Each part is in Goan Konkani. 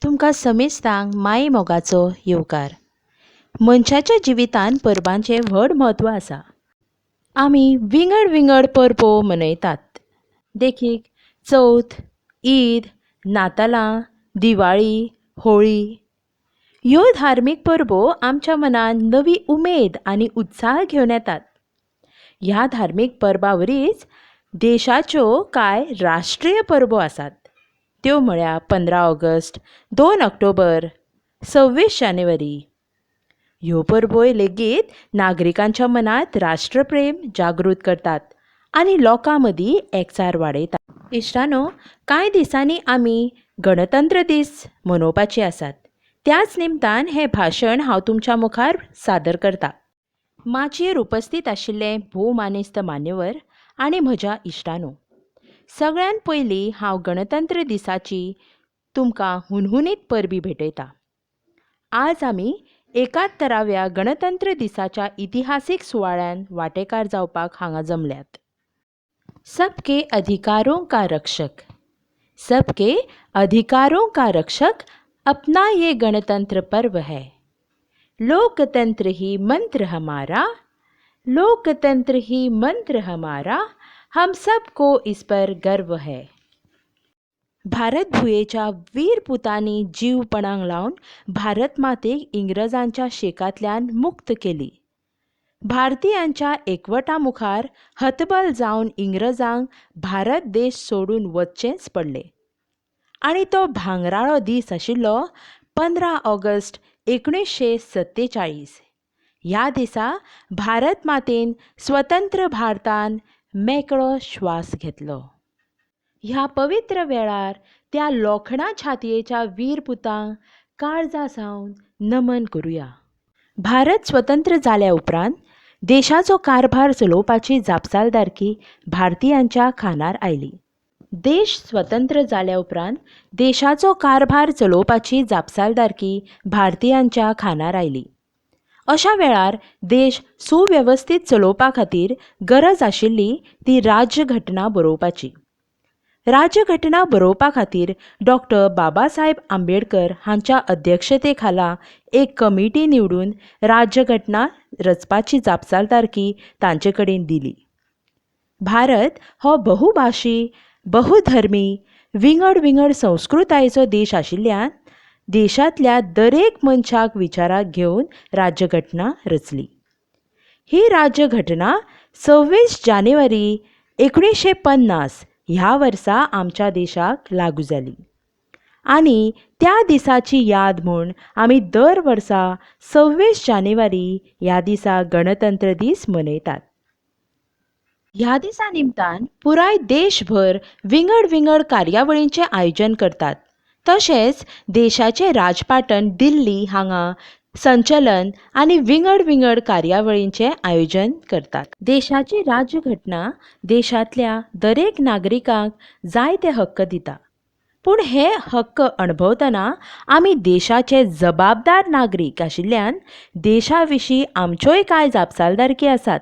तुमकां समेस्तांक माये मोगाचो येवकार. मनशाच्या जिवितांत परबांचें व्हड म्हत्व आसा. आमी विंगड विंगड परबो मनयतात. देखीक चवथ, ईद, नातालां, दिवाळी, होळी. ह्यो धार्मीक परबो आमच्या मनांत नवी उमेद आनी उत्साह घेवन येतात. ह्या धार्मीक परबां वरीच देशाच्यो कांय राष्ट्रीय परबो आसात. त्यो म्हळ्यार 15 ऑगस्ट, 2 ऑक्टोबर, 26 जानेवारी. ह्यो परबोय लेगीत नागरिकांच्या मनांत राष्ट्रप्रेम जागृत करतात आनी लोकां मदीं एकचार वाडयतात. इश्टांनो, कांय दिसांनी आमी गणतंत्र दीस मनोवपाचे आसात. त्याच निमतान हें भाशण हांव तुमच्या मुखार सादर करतां. माचयेर उपस्थीत आशिल्ले भोवमानेस्त मान्यवर आनी म्हज्या इश्टांनो, सगळ्यांत पयलीं हांव गणतंत्र दिसाची तुमकां हुनहुनीत परबीं भेटयतां. आज आमी 71व्या गणतंत्र दिसाच्या इतिहासीक सुवाळ्यान वांटेकार जावपाक हांगा जमल्यात. सबके अधिकारों का रक्षक, सबके अधिकारों का रक्षक अपना ये गणतंत्र पर्व है. लोकतंत्र ही मंत्र हमारा, लोकतंत्र ही मंत्र हमारा, हम सबको इस पर गर्व है. भारत भुंयेच्या वीर पुतांनी जीव पणाक लावन भारत मातेक इंग्रजांच्या शेकांतल्यान मुक्त केली. भारतीयांच्या एकवटा मुखार हतबल जावन इंग्रजांक भारत देश सोडून वचचेंच पडलें. आनी तो भांगराळो दीस आशिल्लो 15 ऑगस्ट 1947. ह्या दिसा भारत मातेन स्वतंत्र भारतान मेकळो श्वास घेतलो. ह्या पवित्र वेळार त्या लोखणा छातयेच्या वीर पुतांक काळजा सावन नमन करुया. भारत स्वतंत्र जाल्या उपरांत देशाचो कारभार चलोवपाची जापसालदारकी भारतीयांच्या खांदार आयली. देश स्वतंत्र जाल्या उपरांत देशाचो कारभार चलोवपाची जापसालदारकी भारतीयांच्या खांदार आयली. अशा वेळार देश सुवेवस्थीत चलोवपा खातीर गरज आशिल्ली ती राज्यघटना बरोवपाची. राज्यघटना बरोवपा खातीर डॉक्टर बाबासाहेब आंबेडकर हांच्या अध्यक्षते खाला एक कमिटी निवडून राज्यघटना रचपाची जापसालदारकी तांचे कडेन दिली. भारत हो बहुभाशी, बहुधर्मी, विंगड विंगड संस्कृतायेचो देश आशिल्ल्यान देशांतल्या दरेक मनशाक विचाराक घेवन राज्यघटना रचली. ही राज्यघटना 26 जानेवारी 1950 ह्या वर्सा आमच्या देशाक लागू जाली आनी त्या दिसाची याद म्हूण आमी दर वर्सा 26 जानेवारी ह्या दिसा गणतंत्र दीस मनयतात. ह्या दिसा निमतान पुराय देशभर विंगड विंगड कार्यावळींचें आयोजन करतात. तशेंच देशाचें राजपाटण दिल्ली हांगा संचलन आनी विंगड विंगड कार्यावळींचें आयोजन करतात. देशाची राज्यघटना देशांतल्या दरेक नागरिकांक जायते हक्क दिता. पूण हे हक्क अणभवतना आमी देशाचे जबाबदार नागरीक आशिल्ल्यान देशा विशीं आमच्योय कांय जापसालदारकी आसात.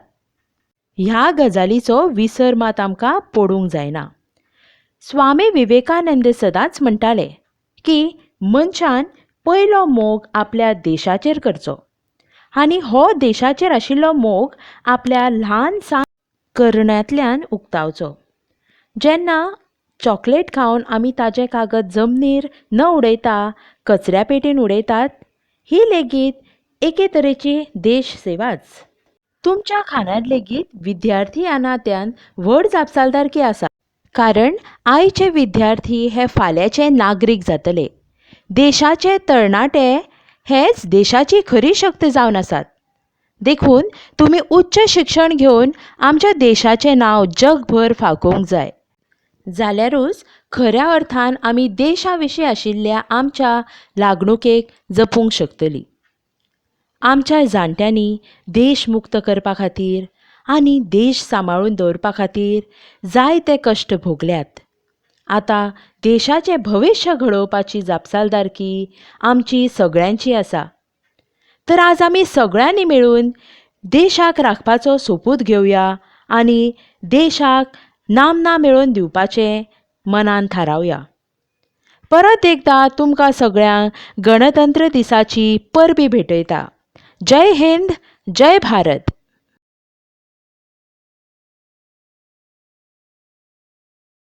ह्या गजालीचो विसर मात आमकां पडूंक जायना. स्वामी विवेकानंद सदांच म्हणटाले की मनशान पयलो मोग आपल्या देशाचेर करचो आनी हो देशाचेर आशिल्लो मोग आपल्या ल्हान सान करण्यांतल्यान उक्तावचो. जेन्ना चॉकलेट खावन आमी ताजें कागद जमनीर न उडयता कचऱ्या पेटीन उडयतात, ही लेगीत एके तरेची देश सेवाच. तुमच्या खांदार लेगीत विद्यार्थी ह्या नात्यान व्हड जापसालदारकी आसा. कारण आयचे विद्यार्थी हे फाल्यांचे नागरीक जातले. देशाचे तरणाटे हेच देशाची खरी शक्त जावन आसात. देखून तुमी उच्च शिक्षण घेवन आमच्या देशाचें नांव जगभर फांकोवंक जाय. जाल्यारूच खऱ्या अर्थान आमी देशा विशीं आशिल्ल्या आमच्या लागणुकेक जपूंक शकतलीं. आमच्या जाणट्यांनी देश मुक्त करपा खातीर आनी देश सांबाळून दवरपा खातीर जायते कश्ट भोगल्यात. आतां देशाचें भविश्य घडोवपाची जापसालदारकी आमची सगळ्यांची आसा. तर आज आमी सगळ्यांनी मेळून देशाक राखपाचो सोपूत घेवया आनी देशाक नामना मेळोवन दिवपाचें मनान थारावया. परत एकदां तुमकां सगळ्यांक गणतंत्र दिसाची परबीं भेटयता. जय हिंद, जय भारत.